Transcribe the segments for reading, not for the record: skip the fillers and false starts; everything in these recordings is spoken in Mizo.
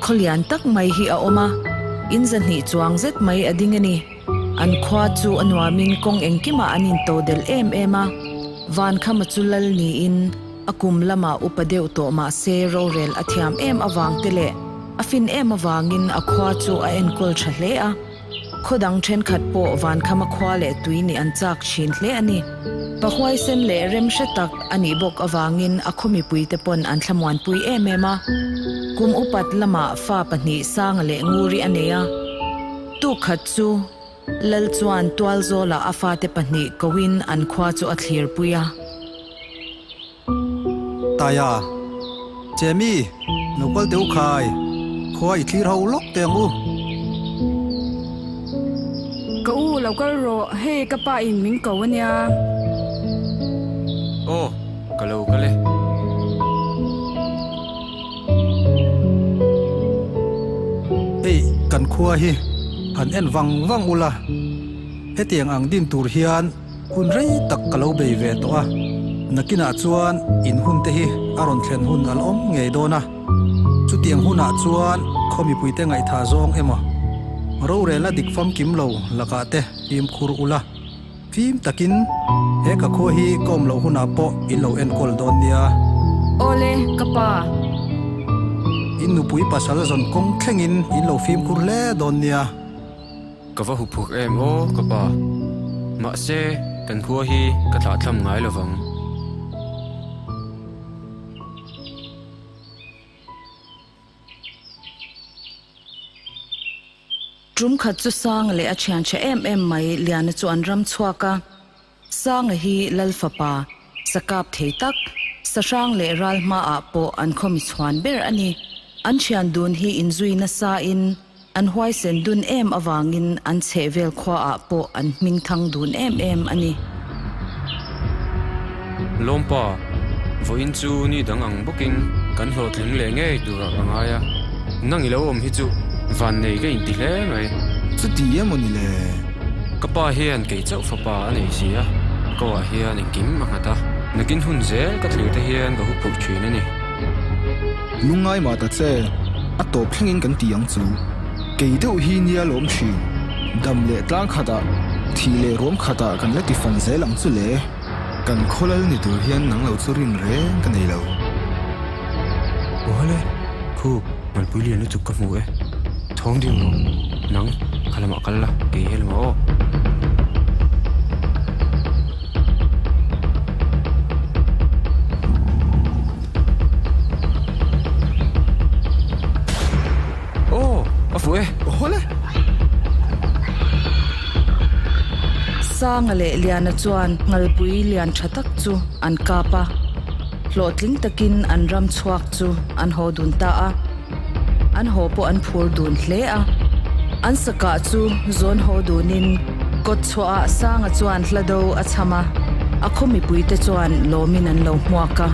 Khaw lian tak mai hi a awm a, in 200 chuang zet mai a ding a ni. An khua chu a nuamin kawng engkimah an intodelh em em a. Vankhama chu lal niin a kum lamah upa deuh tawh mah se rorel a thiam em avang te leh a fin em avangin a khua chu a enkawl tha hle a. Khaw dang thenkhat pawh Vankhama khua leh tui nih an chak thin hle a ni. Pahuaisen leh rem hre tak a nih bawk avangin a khaw mipuite pawn an thlamuanpui em em a. Kum upat lamah fa pahnih Sanga leh Nguri a nei a. Tuk khat chu Lal chuan Tualzawlah a fate pahnih koin an khua chu a thlirpui a. Taia, Chemi, lo kal teh u khai, khua i thlir ho lawk teh ang u. Ka u, lo kal rawh, hei ka pa in min ko a nia. Aw, ka lo kal e. Hei kan khua hi han en vang vang ula, hetiang ang din tur hian hun rei tak ka lo bei ve tawh a, nakinah chuan in hun te hi a rawn thlen hun a la awm ngei dawn a, chutiang hunah chuan khaw mipuite ngaihthah zawng emaw rorelna dik famkim lo lakah te fimkhur ula. Fim takin he ka khua hi ka awm loh hunah pawh in lo enkawl dawn nia. Awle, ka pa. In nupui pasal zawn kawng thlengin in lo fimkhur hle dawn nia. Ka va huphurh em aw, ka pa. Mahse, kan khua hi ka thlahthlam ngai lovang. Tum khat chu Sanga leh a thian tha em em mai Liana chu an ram chhuak a. Sanga hi Lal fapa, sakap thei tak, sahrang leh ral hmaah pawh an khawmi chhuan ber a ni. An thian dun hi inzui nasa in an huaisen dun em avangin an chhehvel khuaah pawh an hming thang dun em em a ni. Lawmpa, vawiin chu ni dang ang bawkin kan hlawhtling leh ngei turah ka ngai a, nang i lo awm hi chu vannei ka inti hle mai. Chuti emaw ni le? Ka pa hian kei chauh fapa a nei si a, ka ko ah hian engkim a nghat a, nakin hun zel ka thlir te hian ka huphurh thin a ni. Lungngai mah ta che, a tawp thlengin kan ti ang chu. Kei deuh hi nia lawm thin. Dam leh tlang khatah, thih leh ruam khatah kan la ti fan zel ang chu le. Kan khawlal ni tur hian nang lo chu rin reng ka nei lo. Awhale, khu, Malpui lian lutuk ka hmu e. Thawng ding rawh. Nang, kha lamah kal la, kei he lamah aw. Aw, a fuh e. Awhale! Sanga leh Liana chuan Ngalpui lian tha tak chu an kap a, hlawhtling takin an ram chhuak chu an haw dun ta a. An haw pawh an phur dun hle a. An sakah chu zawn haw dunin kawt chhuahah Sanga chuan hla do a chham a, a khaw mipuite chuan lawmin an lo hmuak a.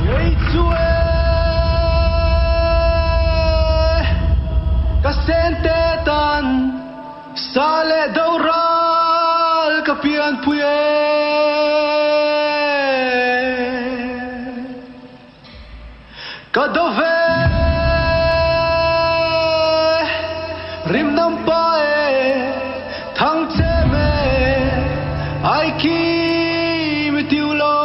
Kei chu e, ka sente tan sa leh do ral ka pianpui e. Ka do ve rimnam pa e, thang che me ai khi mi tiu lo.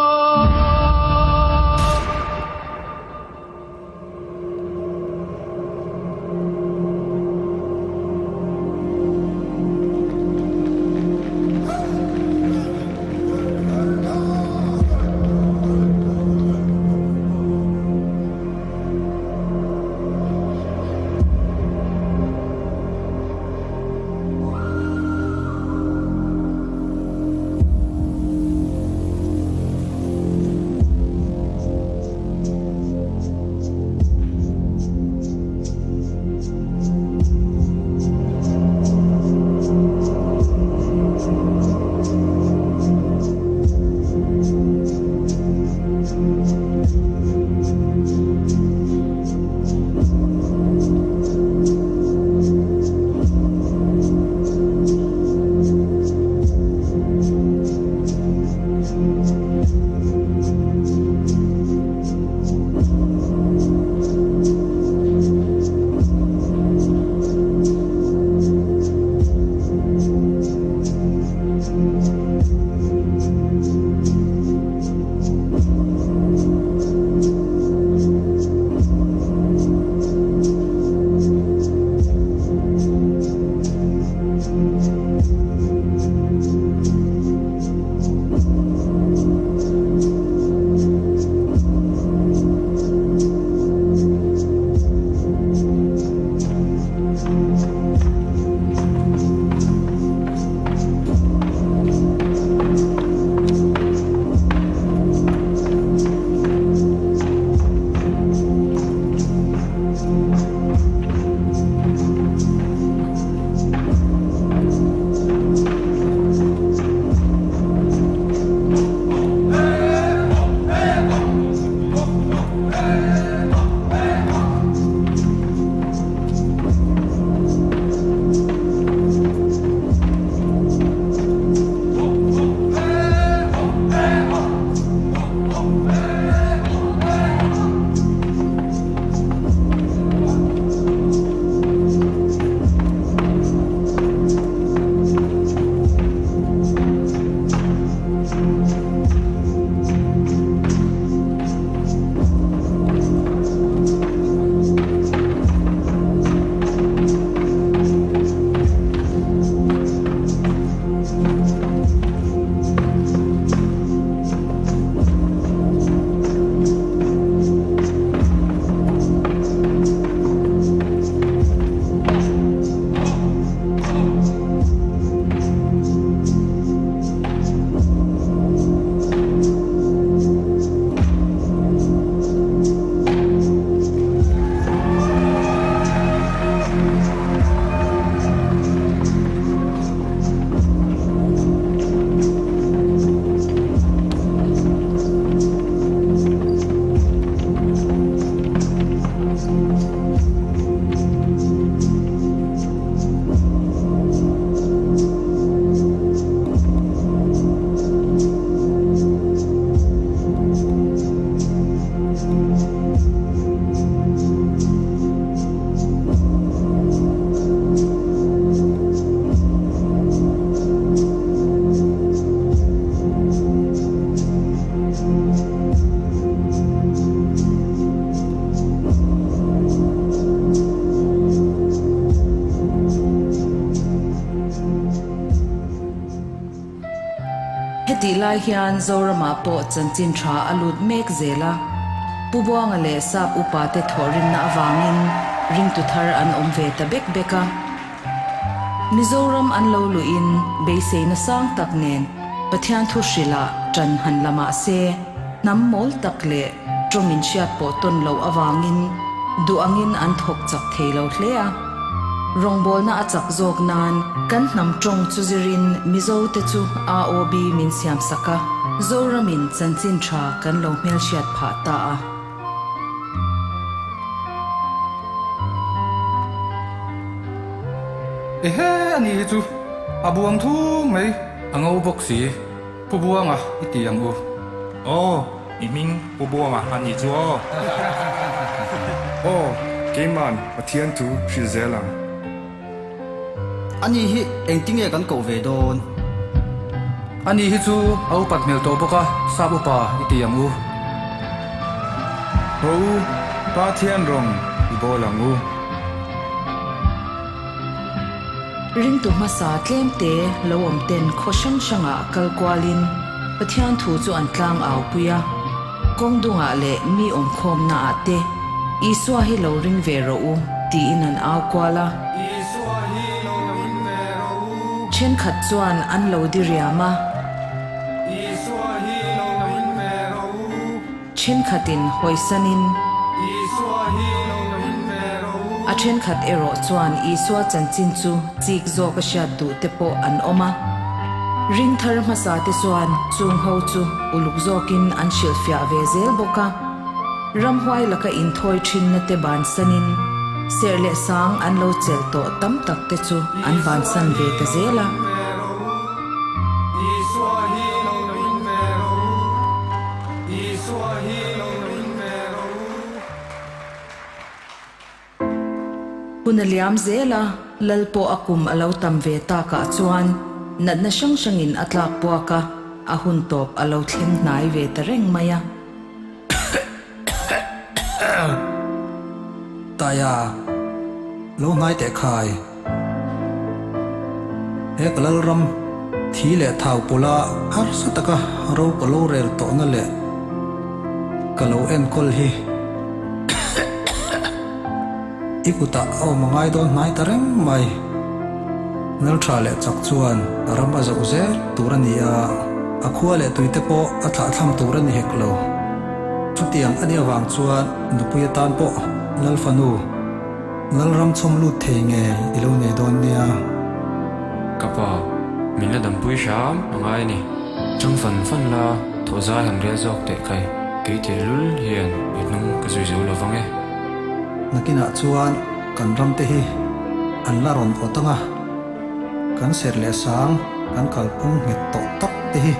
Hetih lai hian Zoramah pawh chanchin tha a lut mek zel a. Pu Buanga leh Sap upa te thawhrimna avangin ringtu thar an awm ve ta bek bek a. Mizoram an lo luhin beiseina sang tak nen Pathian thu hrilh ah ṭan han la mah se, hnam mawl tak leh ṭawng inhriat pawh tawn loh avangin duh angin an thawk chak thei lo hle a. Rawngbawlna a chak zawk nan kan hnam ṭawng chu zirin Mizo te chu AOB min siam sak a, Zoramin chanchin ṭha kan lo hmelhriat phah ta a. Ehe a nih hi chu a buang thung mai. A ngo bawk si, Pu Buanga i ti ang u. Aw, i hming Pu Buanga a nih chu aw. Aw, keiman Pathian thu hrilh zel ang. A ni hi engtinge kan koh ve dawn? A ni hi chu a upat hmel tawh bawk a, sap upa i ti ang u. Haw u, Pathian rawng i bawl ang u. Ringtu hmasa tlemte lo awm ten khaw hrang hrangah kal kualin Pathian thu chu an tlang au pui a. Kawng dungah leh mi awmkhawmna ah te Isua hi lo ring ve rawh u tiin an au kual a. Isua hi lo ring ve rawh u. Thenkhat chuan an lo diriam a. Isua hi lo ring ve rawh u. Thenkhatin hawisanin. Isua hi lo ring ve rawh u. A thenkhat erawh chuan Isua chanchin chu chik zawk a hriat duh te pawh an awm a. Ring thar hmasa te chuan chung ho chu uluk zawkin an hrilhfiah ve zel bawk a. Ramhuai laka inthawi thinna te bansanin serh leh sang an lo chelh tawh tam tak te chu an bansan ve ta zel a. Hun a liam zel a, Lal pawh a kum a lo tam ve takah chuan natna hrang hrangin a tlak puak a, a hun tawp a lo thleng hnai ve ta reng mai a. Taia, lo hnai teh khai. He ka Lalram thi leh thau pawla harsa taka ro ka lo rel tawhna leh ka lo enkawl hi i kutah a awm a ngai dawn hnai ta reng mai. Naltha leh chak chuan a ram a zoh zel tur a ni a, a khua leh tuite pawh a thlahthlam tur a ni hek lo. Chutiang a nih avang chuan nupui atan pawh Lalfanu, Lalram chhawm lut thei nge i lo nei dawn nia? Ka pa, min la dampui hram a ngai a ni. Chang fan fan la, thawh zai han rel zawk teh kai. Kei tehlul hian i hnung ka zui zo lo vang e. Nakinah chuan kan ram te hi an la rawn awt ang a, kan serh leh sang kan kalphung nghet tawh tak te hi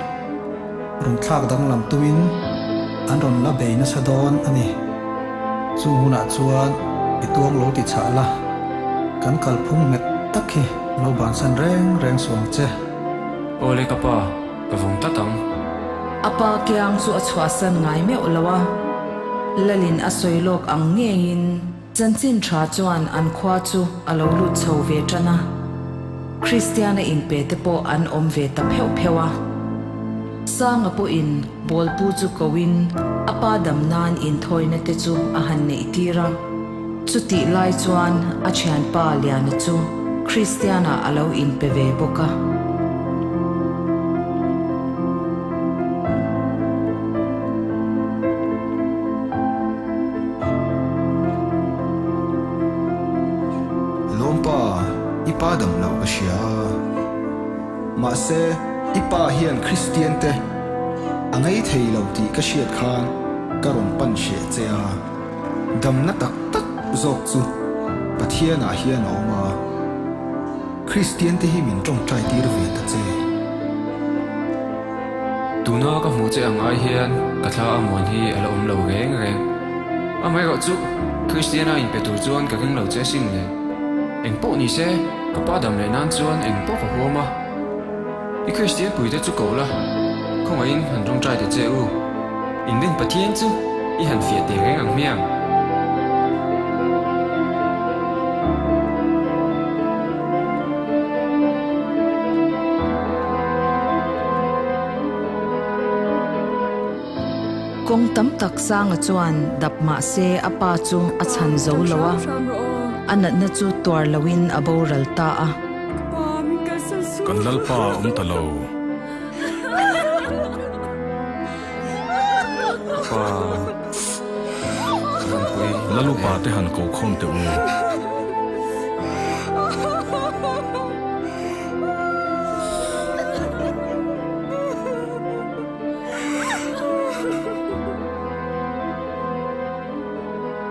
rawn thlak danglam tumin an rawn la bei nasa dawn a ni. Chung hunah chuan i tuang lo ti chhah la, kan kalphung nghet tak hi lo bansan reng reng suh ang che. Awle ka pa, ka vawng tlat ang. A pa kiang chu a chhuahsan ngai meuh lo a, Lalin a sawi lawk ang ngeiin chanchin tha chuan an khua chu a lo lut chho ve tan a. Kristiana inpe te pawh an awm ve ta pheuh pheuh a. Sanga pawhin Bawlpu chu koin a pa dam nan inthawina te chu a han neih tir a. Chutih lai chuan a thianpa Liana chu Kristiana a lo inpe ve bawk a. Lawmpa, i pa dam loh ka hria a. Mahse, i pa hian Kristian te a ngei thei lo tih ka hriat khan ka rawn pan hreh che a. Damna tak tak zawk chu Pathianah hian a awm a. Kristian te hi min tawngtai tir ve ta che. Tuna ka hmuh che ang ai hian ka thla a muan hi a la awm lo reng reng. Amaherawhchu, Kristiana inpe tur chuan ka ring lo che sin le. Eng pawh ni se, ka pa dam leh nan chuan eng pawh ka huam a. I Kristian puite chu koh la, khawngaihin han tawngtai ta che u. Inrin Pathian chu i han fiah teh reng ang hmiang. Kawng tam tak Sanga chuan dap mah se a pa chu a chhan zo lo a, a natna chu tuar loin a boral ta a. Kan Lalpa a awm ta lo. Pa, Vanpui. Lalupa te han ko khawm teh u.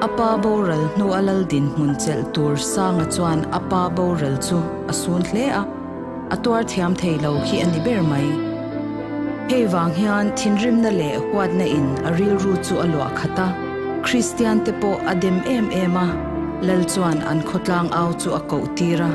A pa boral hnu a lal dinhmun chelh tur Sanga chuan a pa boral chu a sun hle a, a tuar thiam thei lo hi a ni ber mai. Hei vang hian thinrimna leh huatna in a rilru chu a luah khat a, Kristian te pawh a dem em em a, lal chuan an khawtlang au chu a koh tir a.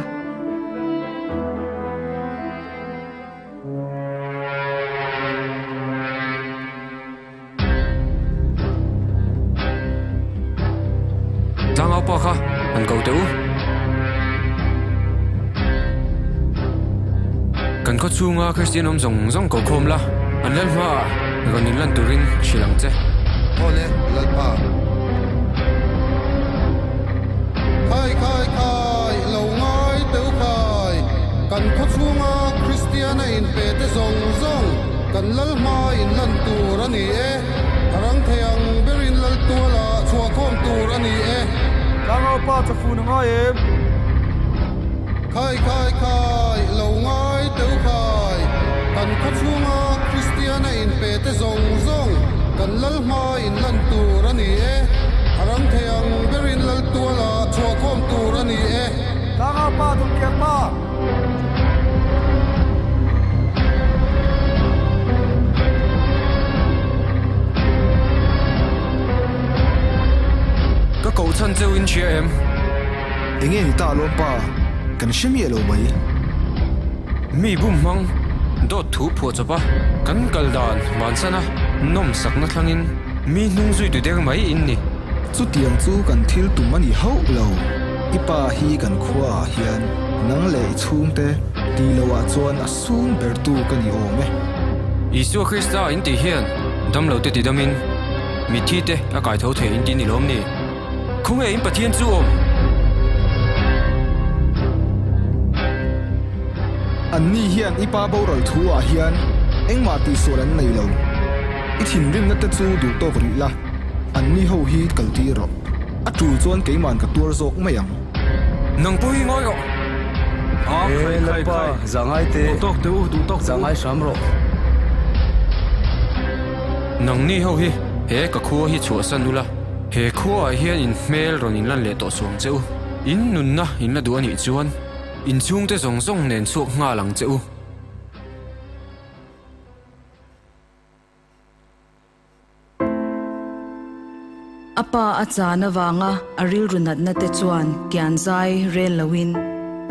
Tlangau pa kha an ko teh u. Kan khaw chhunga Kristian awm zawng zawng ko khawm la, an lal hmaah rawn inlan turin hrilh ang che. Awle, Lalpa. Khai khai khai, lo ngai teu khai, kan khaw chhunga Kristiana inpe te zawng zawng kan lal hma inlan tur a ni e, a rang thei ang berin lal tuala chhuahkhawm tur a ni e. Tlangau pa chafun a ngai em? Khai khai khai, lo ngai teu khai, kan khaw chhunga Kristiana inpe te zawng zawng kan lal hma inlan tur a ni e, a rang thei ang berin lal tuala chhuahkhawm tur a ni e. Tlangau pa Dawngkiang pa. Ka koh chhan cheu in hria em? Enge ni ta alawm pa, kan hre miah lo mai. Mi bum hmang, dawt thu phuah chawp a, kan kal dan vansan a, nawm sakna thlangin mi hnung zui tu der mai in ni. Chutiang chu kan thil tum a ni hauh lo. I pa hi kan khua ah hian nang leh i chhungte ti lo ah chuan a sum ber tu ka ni awm e. Isua Krista in tih hian damlo te ti damin mitthi te a kai tho thei in ti ni lawm ni? Khawnge in Pathian chu awm? Anni hian i pa boral thu ah hian engmah tihsual an nei lo. I thinrimna te chu duh tawk rih la, anni ho hi kal tir rawh. A tul chuan keiman ka tuar zawk mai ang. Nang pawh hi ngawi rawh. E Lalpa, zangai teh. Duh tawk teh u, duh tawk teh u. Zangai hram rawh. Nangni ho hi he ka khua hi chhuahsan ula, he khuaah hian in hmel rawn inlan leh tawh suang che u. In nunna in la duh a nih chuan in chhungte zawng zawng nen chhuak nghal ang che u. A pa a chan avanga a rilru natna te chuan kian zai rel loin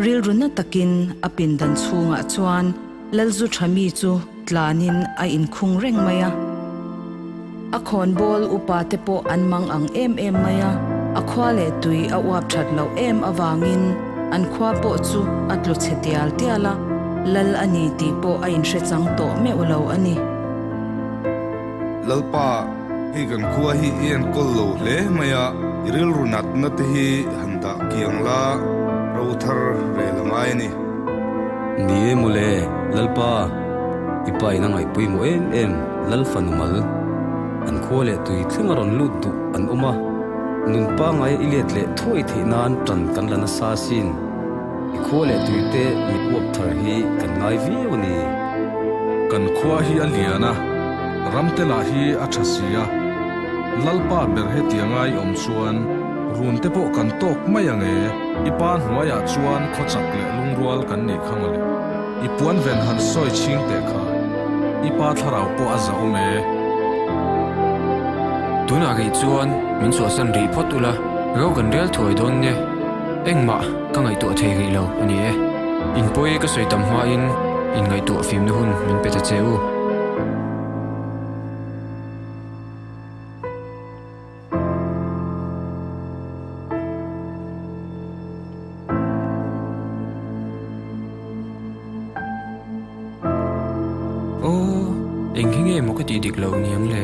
rilru na takin a pindan chhungah chuan Lalzu tha mi chu tlanin a inkhung reng mai a. A khawnbawl upa te pawh an mang ang em em mai a, a khua leh tui a uap that loh em avangin an khua pawh chu a tlu chhe tial tial a, Lal a ni tih pawh a inhre chang tawh meuh lo a ni. Lalpa, hei kan khua hi i enkawl lo hle mai a, i rilru natna te hi han dah kiang la, ro thar rel a ngai a ni. Ni e mawle, Lalpa, i pa in a ngaihpawimawh em em, Lal fanu mal. An khua leh tui thleng a rawn lut duh an awm a, nun pangai i let leh thuai theih nan tan kan la nasa asin. I khua leh tui te mit uap thar hi kan ngai viau a ni. Kan khua hi a lian a, ram te lah hi a tha si a. Lalpa ber heti anga i awm chuan run te pawh kan tawk mai ang e. I pa hnuaiah chuan khawchak leh lungrual kan nih kha mawle. I puan ven han sawi chhing teh kha. I pa thlarau pawh a zah awm e. Tunah rih chuan min chhuahsan rih phawt ula, ro kan rel thuai dawn nia. Engmah ka ngaihtuah thei rih lo a ni e. In pawi ka sawi tam hmain in ngaihtuah fimna hun min pe ta che u. Aw, eng hi nge maw ka tih dik loh niang le?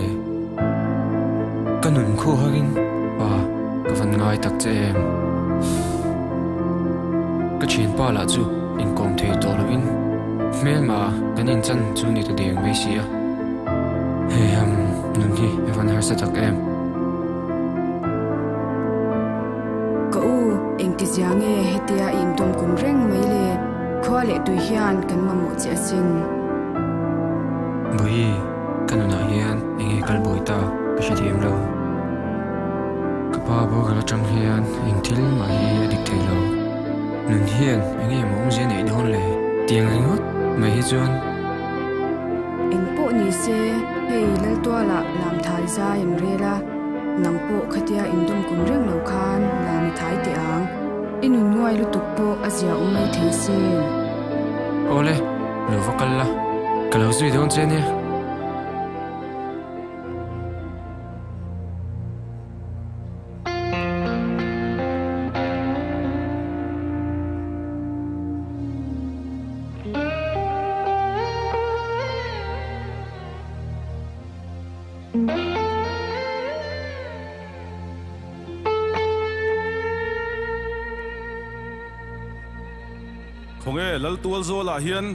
Ka nun khuh harin pa ka van ngai tak che em. Ka thianpa lah chu inkawm thei tawh lovin hmelma kan inchan chu ni ta der mai si a. Hei ham nun hi a van harsa tak em. Ka u, engtizia nge hetia i intawm kum reng mai le? Khua leh tui hian kan mamawh che asin. Bawihi, ka nunah hian enge kal buai ta ka hre thiam lo. Ka pa boral atang hian eng thil mah hi a dik thei lo. Nun hian enge maw awmzia neih dawn le? Tiang ringawt mai hi chuan. Eng pawh ni se, hei Laltualah lam thai zai an rel a, nang pawh khatia indawm kum reng lo khan lam i thai teh ang. I nun nuai lutuk pawh a zia awm mai thei sin. Awle, lo va kal la, ka lo zui dawn che nia. Khawnge Laltualzawlah hian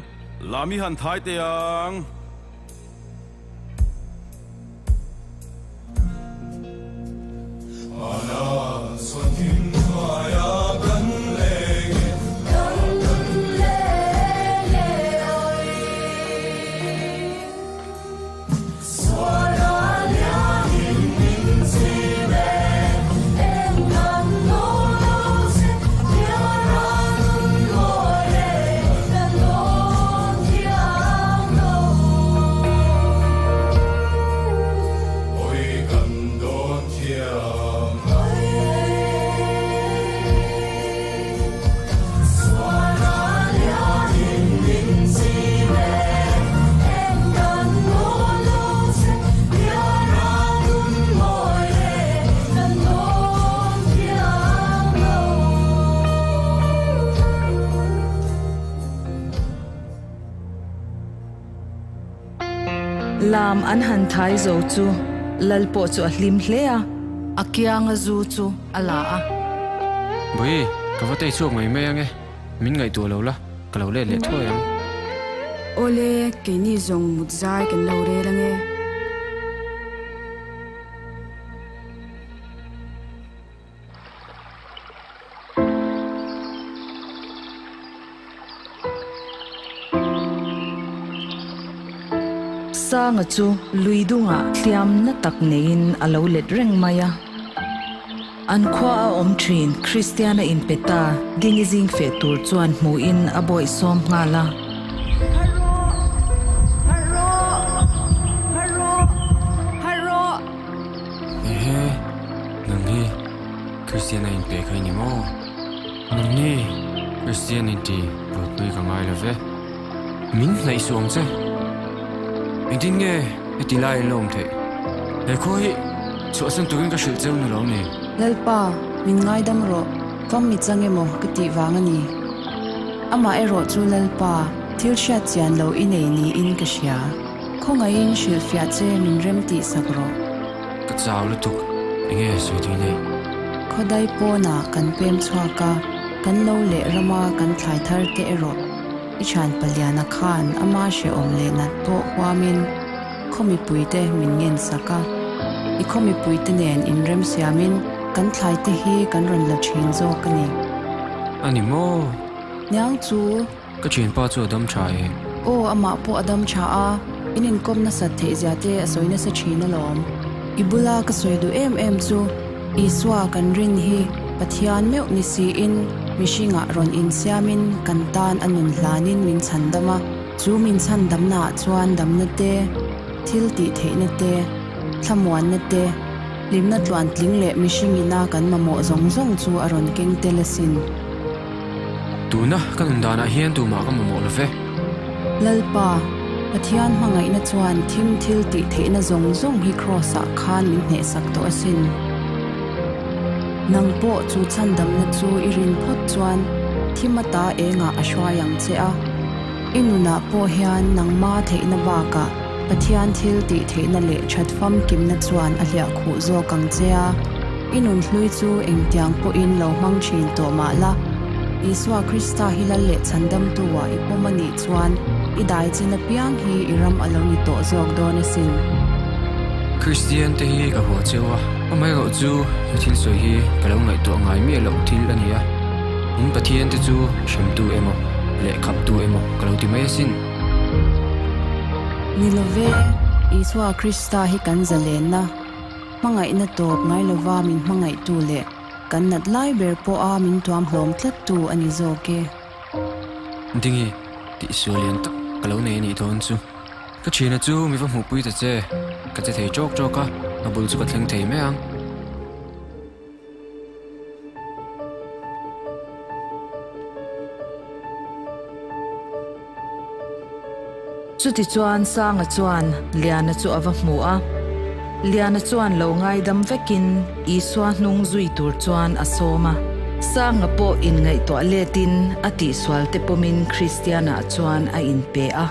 Lami han thai teh ang. Lam an han thai zo chu Lal pawh chu a hlim hle a, a kianga zu chu a la a. Bawihi, ka va tei chhuak mai mai ange, min ngaihtuah lo la, ka lo let leh thuai ang. Awle, keini zawng mut zai kan lo rel ange. Sanga chu lui dungah hliam na tak neiin a lo let reng mai a. An khua a awm thin Kristiana inpe ta dingi zing feh tur chuan hmuhin a bawihsawm nghal a. Harh rawh! Harh rawh! Harh rawh! Harh rawh! Ehe, nang hi Kristian a inpe kha i ni maw? Nang ni Kristian inti buaipui ka ngai lo ve. Min hnaih suh ang che. Engtin nge heti lai an la awm theih? He khua hi chhuahsan turin ka hrilh cheu ni lo ni? Lalpa, min ngaidam rawh, fam mi chang emaw ka tih vang a ni. Amah erawh chu Lalpa, thil hriat chian lo i nei niin ka hria. Khawngaihin hrilhfiah che min rem tih sak rawh. Ka chau lutuk, enge sawi tui nei? Khawdai pawnah kan pem chhuak a, kan lo leh rama kan thlai thar te erawh i thian paliana khan ama hrehawm leh nat pawh huamin khaw mipuite min ngen sak a. I khaw mipuite nen inrem siamin kan thlai te hi kan rawn la thin zawk a ni. A ni maw? Niang chu. Ka thianpa chu a dam tha e. Aw, amah pawh a dam tha a, in inkawm nasat theih zia te a sawi nasa thin alawm. I bula ka sawi duh em em chu, Isua kan rin hi Pathian meuh ni siin mihringah rawn insiamin kan tan a nun hlanin min chhan dam a, chu min chhan damnaah chuan damna te, thil tih theihna te, thlamuanna te, hlimna tluantling leh mihringina kan mamawh zawng zawng chu a rawn keng tel asin. Tuna ka nun danah hian tumah ka mamawh lo ve. Lalpa, Pathian hmangaihna chuan thim thil tih theihna zawng zawng hi Kraws-ah khan min hnehsak tawh asin. Nang pawh chu chhandamna chu i rin phawt chuan thim ata engah a hruai ang che a. I nunah pawh hian nangma theihna bakah. Pathian thil tih theihna leh that famkimna chuan a hliah khuh zawk ang che a, i nun hlui chu engtiang pawhin lo hmang thin tawh mah la, Isua Krista hi lal leh chhandamtu-ah i pawm a nih chuan i dai chin apiang hi i ram a lo ni tawh zawk dawn asin. Kristian te hi ka hua cheu a, amaherawh chu he thil sawi hi ka lo ngaihtuah ngai miah loh thil a ni a, in Pathian te chu hremtu emaw leh khaptu emaw ka lo ti mai asin. Ni love, Isua Krista hi kan zalenna, hmangaihna tawp ngai lova min hmangaihtu leh kan nat lai ber pawha min tuam hlawm tlattu a ni zawk e. Dingi, tih sual lian tak ka lo nei a nih dawn chu. Ka thiana chu mi va hmuhpui ta che, ka che thei tawk tawk a, a bul chu ka thleng thei mai ang. Chutichuan Sanga chuan Liana chu a va hmu a. Liana chuan lo ngaidam vekin Isua hnung zui tur chuan a sawm a. Sanga pawh inngaihtuah letin a tihsual te pawmin Kristianah chuan a inpe a.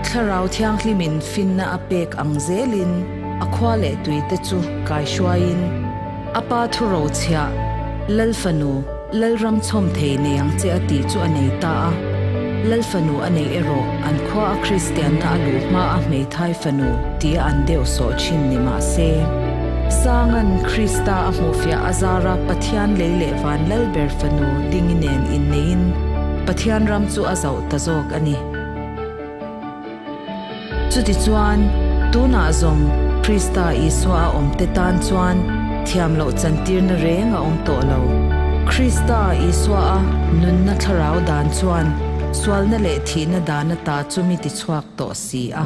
Thlarau Thianghlimin finna a pek ang zelin a khua leh tuite chu kaihruaiin a pa thurochhiah Lal fanu Lalram chhawm thei nei ang che a tih chu a nei ta a. Lal fanu a neih erawh an khua a Kristianna a luh hma a hmeithai fanu tia an deuh sawh thin ni mah se. Sanga'n Krista a hmuhfiah a zara Pathian lei leh van lal ber fanu dingi nen inneiin Pathian ram chu a zauh ta zawk a ni. Chutichuan, tunah zawng Krista Isua a awmte tan chuan thiam loh chantirna reng a awm tawh lo. Krista Isua a nunna thlarau dan chuan sualna leh thihna dan ata chu mi tichhuak tawh si a.